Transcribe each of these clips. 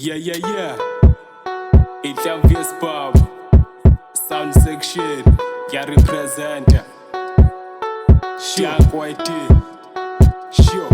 Yeah. Inhlamvu yesibhamu. Sound section. Ya representa. Sure. YT. Sure.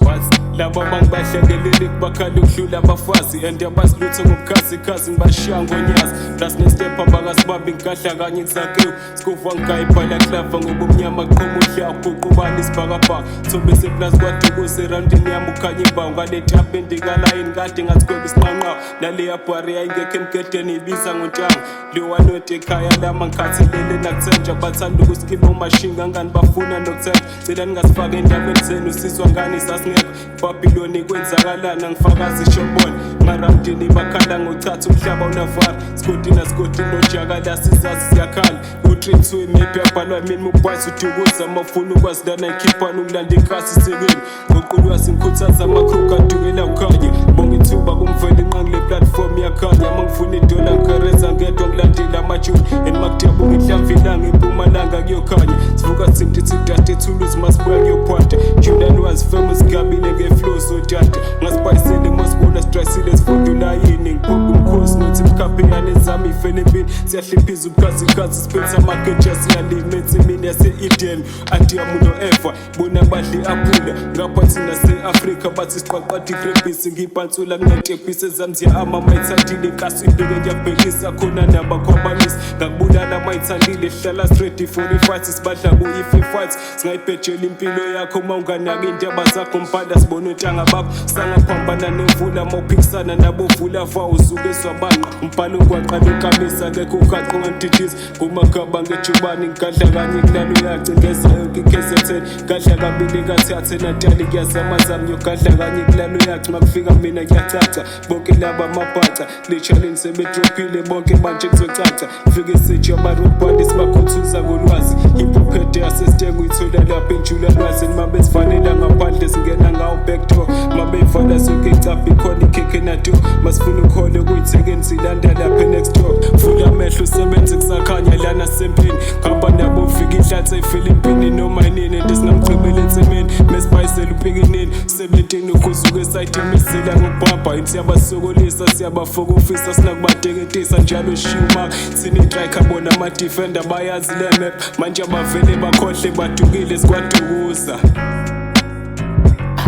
What's laba bangibahlekeleli kubakhala ukudlula abafazi and abasilutho ngobukhazikhazi, ngibashiya ngonyazi plus nestep abakasibambi, ngigadla kanye kuzakiwe sikuva ngigayibhala klava ngoba umnyama kuqhuma uhlawu guqubala isibhakabhaka thobe seplus kwadukuza erandini yami ukhanya imbawu ngale tap endikalayini kade ngasigweba isinqanqawo naleya bhari yayingekho emgedeni ibiza ngontanga liwanoti ekhaya lama ngikhathelele nakuthenja bathanda ukuskiba umashinga ngani bafuna nokuthenja. Cela ningasifaki endabeni zenu, sizwa ngani sasingekho Babylon, kwenzakalana ngifakazi shobona maramdini bakhala ngochatha umhlaba unavara sigodi nasigodi nojakala sizazi siyakhala u-3 2 imephi yabhalwa mina mubhayisi udukuza mafuna ukwazi lana ikhiphana ukulanda inkasi isekeni ngoqulwazi ngikhuthaza amakhruku adukela ukhanya bonga ithuba kumvela inqangi le platform yakhanya mangifuna idola ngikereza ngedwa ngilandela amajuni and makudabuka inhlamvu ilanga empumalanga kuyokhanya sivuka sithinti thidasti ethuluzi masibuya kuyophwanta julian famous gabile ngeflow sotata ngasibhayisele masibona sidrayisile sifunda ulayini ngiphupha umkhosi nothi mkhapheyane zami ifele empini siyahliphiza ubukhazikhazi siphethe amageja siyalima ensimini yase-Eden Adamu no-Eva bona badla i-aphula ngapha thina se-Afrika bathi siqwaqwada igrepisi ngipantsula kunetepisi ezami ziya-ama mayithandile kasi ibheke ngiyabhekisa khona nabakhwabanisi ngakubulala mayithandile hlala straight for i-fight sibadla kuyi-free fight singayibhejela impilo yakho uma unganaki iy'ndaba zakho mbhala sibone ontanga bakho sangaphambana nemvula mawuphikisana nabovula va uzuke ezwabanqa umbhalo kwaqala unkamisa akekho ugaqa ongangididisa ngumagaba ngejubane ngigadla kanye kulalo uyacengeza yonke iKZN gadla kabili kathathe natali kuyazamazama ngiyogadla kanye kulalo yaci makufika mina kuyacaca bonke laba mabhaca kule challenge sebedrophile bonke manje kuzocaca fike isitsho abarobhadi sibakhuthuza ngolwazi hip hop head yasesitengo uyithola lapha enjulalwazi mabezivalela ngaphandle singena ngawo back door mabeyivala sonke icapha ikhona ikhekhe nato masifuna ukhole kuyithekeni silanda lapha next door. Vula amehlo usebenze kusakhanya lana sempini hamba nabo ufika inhlatha efilimpini noma inini into singamchibela ensimini mesibhayisela upikinini 17 ukhuzuka esayidini imizila ngokubhabha ithi siyabasokolisa siyabafokofisa sinakubateketisa njalo shuma thina i-striker bona ama-defender bayazi le map manje abavele bakhohle badukile sikwadukuza.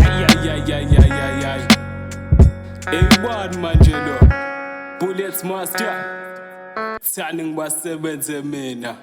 Ayayayayayayay, eyibani manje lo Bullets Master thani ngibasebenze mina.